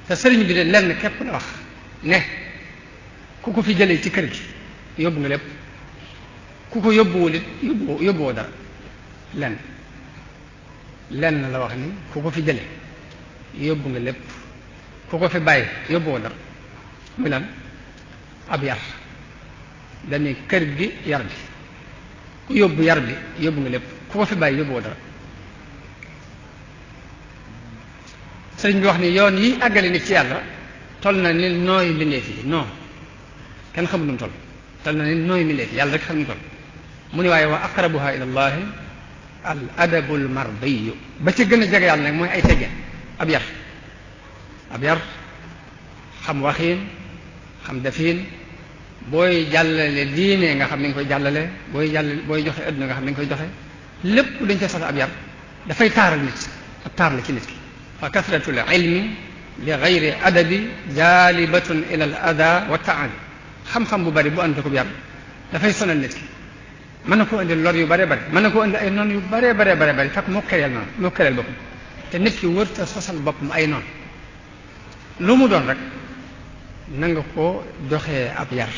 te sëriñ bi de lenn képp la wax ne ku ko fi jëlee ci kër gi yóbbu nga lépp ku ko yóbbuwul it yóbbuwoo dara lenn la wax ni ku ko fi jëlee yóbbu nga lépp ku ko fi bàyyi yóbbuwoo dara muy lan ab yar dañuy kër gi yar bi ku yóbbu yar bi yóbbu nga lépp ku ko fi bàyyi yóbbuwoo dara sëriñ bi wax ni yoon yi àggale nit ci yàlla toll na ni nooy mbindeef yi non kenn xamul nu mu toll na ni nooy mbindeef yi yàlla rek xam nu mu toll mu ni waaye wa aqrabuha ila allahi al adabul mardiyu ba ci gën a jege yàlla nag mooy ay teggeen ab yar xam waxiin xam defiin booy jàllale diine nga xam ni nga koy jàllale booy joxe adduna nga xam ni nga koy joxe lépp dañ koy soxla ab yar dafay taaral nit ab taar la ci nit ki fa kasratul ilmi li gayri adabi jaalibatun ila al ada wa taali xam-xam bu bari bu ànd ko yar dafay sonal nit ki mën na koo indi lor yu bare bari mën na koo indi ay noon yu bare bari fekk moo kereel boppam te nit ki wërta sosal boppam ay noon lu mu doon rek na nga ko joxee ab yar